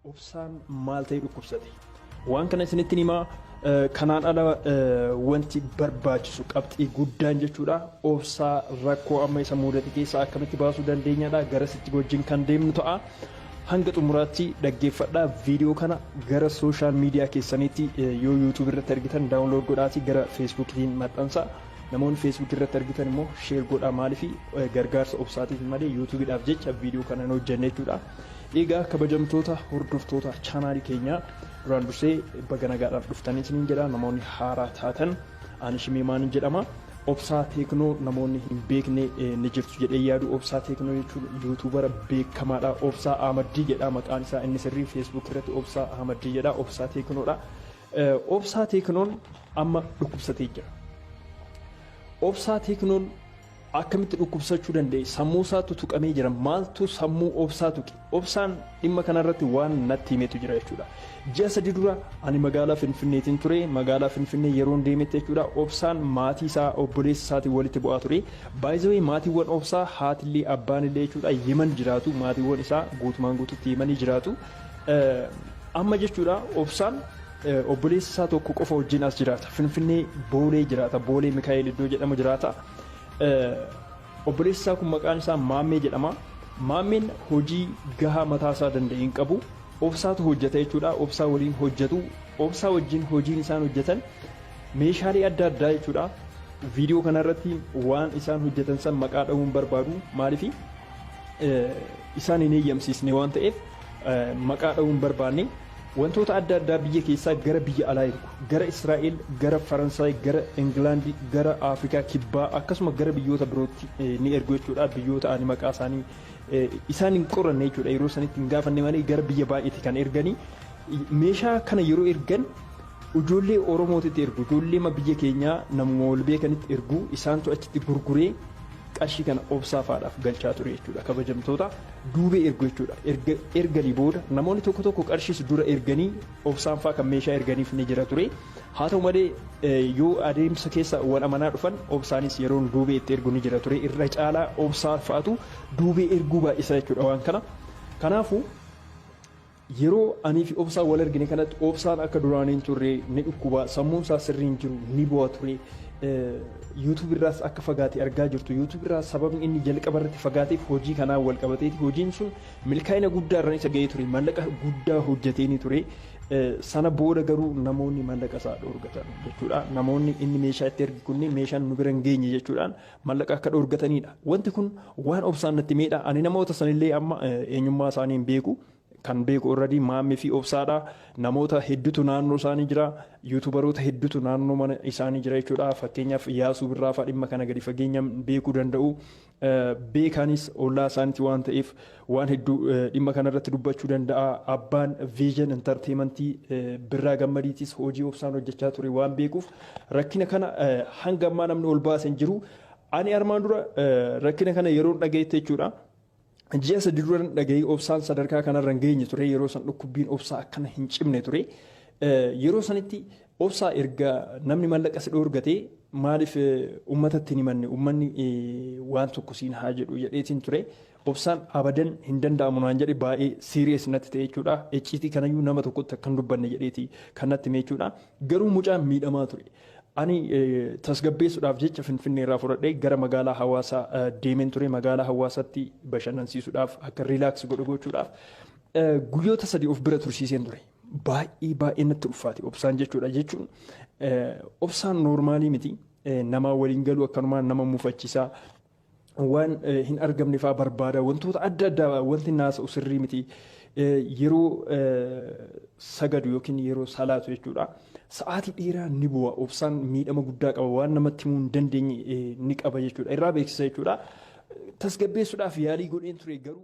Obsaan maal ta'e dhukkubsate? Waan kana isinitti himaa. Kanaan ala wanti barbaachisu qabxii guddaan jechuudha. Obsaa rakkoo amma isa mudate keessaa akkamitti baasuu dandeenyadha. Garasitti wajjin kan deemnu ta'a. Hanga xumuraatti dhaggeeffadhaa. Viidiyoo kana gara social media keessaniitti yoo YouTube irratti argitan download godhaatii gara Facebookiitiin maxxansa. Namoonni Facebook irratti argitan immoo share godhaa, maaliif gargaarsa obsaatiif malee YouTubeiidhaaf jecha viidiyoo kana hin hojjenne jechuudha. Egaa kabajamtoota hordoftoota chaanaalii keenyaa, duraan dursee baga nagaadhaan dhuftanii isiniin jedha. Namoonni haaraa taatan, ani Shimee Maanin jedhama. Obsaa Teeknoo namoonni hin beekne ni jirtu jedhee yaadu. Obsaa Teeknoo jechuun YouTubera beekamaadha. Obsaa Ahmaddii jedha maqaan isaa inni sirrii. Facebook irratti Obsaa Ahmaddii jedha. Obsaa Teeknoodha. Obsaa Teeknoon amma dhukkubsatee jira. Obsaa Teeknoon akkamitti dhukkubsachuu danda'e? Sammuu isaatu tuqamee jira. Maaltu sammuu Obsaa tuqe? Obsaan dhimma kanarratti waan natti himetu jira jechuudha. Ji'a 3 dura ani magaalaa Finfinneetiin ture. Magaalaa Finfinnee yeroon deemetti jechuudha. Obsaan maatii isaa, obboleessa isaatiin walitti bu'aa ture. Baay'ee maatiiwwan Obsaa, haatillee abbaanillee jechuudha, Yemen jiraatu. Maatiiwwan isaa guutumaan guututti Yemanii jiraatu. Amma jechuudha Obsaan obboleessa isaa tokko qofa wajjin as jiraata. Finfinnee Boolee jiraata. Boolee Mikaa'el iddoo jedhamu jiraata. Obboleessi isaa kun maqaan isaa Maammee jedhama. Maammeen hojii gahaa mataa isaa danda'e hin qabu. Obsaatu hojjeta jechuudha. Obsaa waliin hojjetu. Obsaa wajjin hojiin isaan hojjetan meeshaalee adda addaa jechuudha. Viidiyoo kanarratti waan isaan hojjetan san maqaa dha'uun barbaadu. Maaliif? Isaan hin eeyyamsiisne waan ta'eef maqaa dha'uun barbaanne. Wantoota adda addaa biyya keessaa gara biyya alaa ergu. Gara Israa'el, gara Faransaay, gara Ingilaandi, gara Afrikaa Kibbaa, akkasuma gara biyyoota birootti ni ergu jechuudha. Biyyoota ani maqaa isaanii isaan hin qoranne jechuudha. Yeroo sanitti hin gaafanne malee gara biyya baay'eetti kan erganii. Meeshaa kana yeroo ergan ijoollee Oromootitti ergu. Ijoollee biyya keenyaa namuma wal beekanitti ergu. Isaantu achitti gurguree qarshii kana Obsaa faadhaaf galchaa ture jechuudha. Kabajamtoota, duubee ergu jechuudha. Erga erganii booda namoonni tokko tokko qarshiis dura erganii Obsaan faa kan meeshaa erganiif ni jira ture. Haa ta'u malee, yoo adeemsa keessa wal amanaa dhufan Obsaanis yeroon duubee itti ergu ni jira ture. Irra caalaa Obsaa fa'atu duubee erguu baay'isa jechuudha waan kana. Kanaafuu yeroo anii fi Obsaan wal argine kanatti Obsaan akka duraanii hin turre, ni dhukkuba, sammuun isaa sirrii hin jiru, ni bu'a ture. YouTube irraas akka fagaate argaa jirtu. YouTube irraa sababni inni jalqaba irratti fagaateef hojii kanaan wal qabateeti. Hojiin sun milkaa'ina guddaa irraan isa ga'ee ture. Maallaqa guddaa hojjetee ni ture. Sana booda garuu namoonni maallaqa isaa dhoorgatan jechuudha. Namoonni inni meeshaa itti erge kunniin meeshaan nu bira hin geenye jechuudhaan maallaqa akka dhoorgatanidha. Wanti kun waan Obsaan natti himeedha. Ani namoota sanillee amma eenyummaa isaanii hin beeku. Kan beeku already Maammee fi Obsaadha. Namoota hedduutu naannoo isaanii jira. YouTuberoota hedduutu naannoo mana isaanii jira jechuudha. Fakkeenyaaf Yaasuu Birraa fa'aa dhimma kana gadi fageenyaan beekuu danda'u. Beekaanis ollaa isaaniiti waan ta'eef waan hedduu dhimma kanarratti dubbachuu danda'a. Abbaan Vision Entertainmentii Birraa Gammadiitis hojii Obsaan hojjechaa ture waan beekuuf rakkina kana hanga ammaa namni ol baase hin jiru. Ani armaan dura rakkina kana yeroon dhagayetti jechuudha. Ji'a 3 dura dhagahee Obsaan sadarkaa kanarra hin geenye ture. Yeroo san dhukkubbiin Obsaa akkana hin cimne ture. Yeroo sanitti Obsaa, erga namni mallaqa si dhoorgate maaliif uummatatti hin himanne, uummanni waan tokko siin haa jedhu jedheetiin ture. Obsaan abadan hin danda'amu naan jedhe. Baay'ee serious natti ta'e jechuudha. Icciitii kanayyuu nama tokkotti akka hin dubbanne jedheeti kan natti hime jechuudha. Garuu mucaan miidhamaa ture. Ani tasgabbeessuudhaaf jecha Finfinnee irraa fudhadhee gara magaalaa Hawaasaa deemeen ture. Magaalaa Hawaasaatti bashannansiisuudhaaf, akka relax godhu gochuudhaaf guyyoota 3 of bira tursiiseen ture. Baay'ee baay'ee natti ulfaate Obsaan jechuudha. Jechuun Obsaan normalii miti. Namaa waliin galuu, akkanumaan nama mufachiisaa, waan hin argamne fa'aa barbaada, wantoota adda addaa wanti naasa'u sirrii miti. Yeroo sagadu yookiin yeroo salaatu jechuudha, sa'aatii dheeraa ni bu'a. Obsaan miidhama guddaa qaba, waan namatti himuu hin dandeenye ni qaba jechuudha, irraa beeksisa jechuudha. Tasgabbeessuudhaaf yaalii godheen ture garuu.